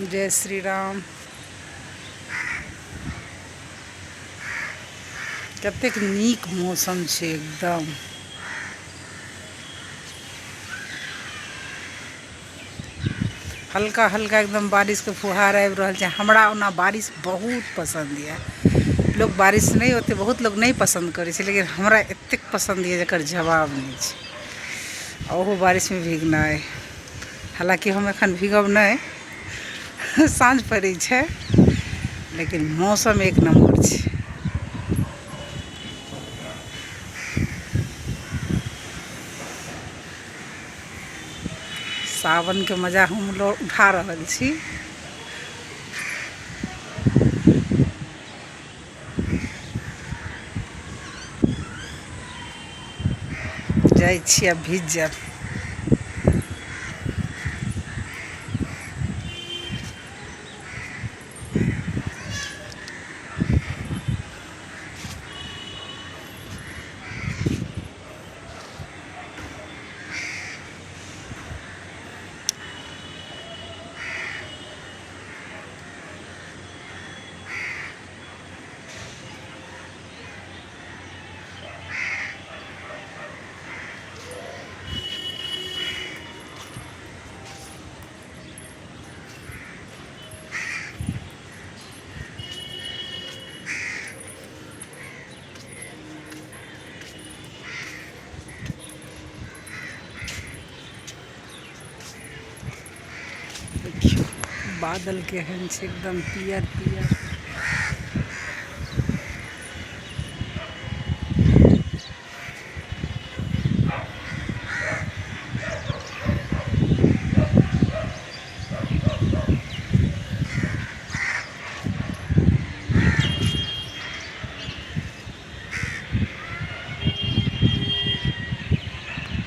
जय श्री राम। कतेक नीक मौसम छै एकदम। हल्का हल्का एकदम बारिशके फुहार आबि रहल छै। हमरा ओना बारिश बहुत पसन्द यऽ। लोक बारिश नहि ओतेक बहुत लोक नहि पसन्द करै छै, लेकिन हमरा एतेक पसन्द यऽ जकर जवाब नहि छै। आ ओहो बारिशमे भीगनाइ, हालाँकि हम एखन भीगब नहि, साँझ पड़ै छै, लेकिन मौसम एक नम्बर छै। सावनके मजा हम उठा रहल छी। जाइ छी आब भीज जायब। देखियौ बादल केहन छै, एकदम पियर पियर।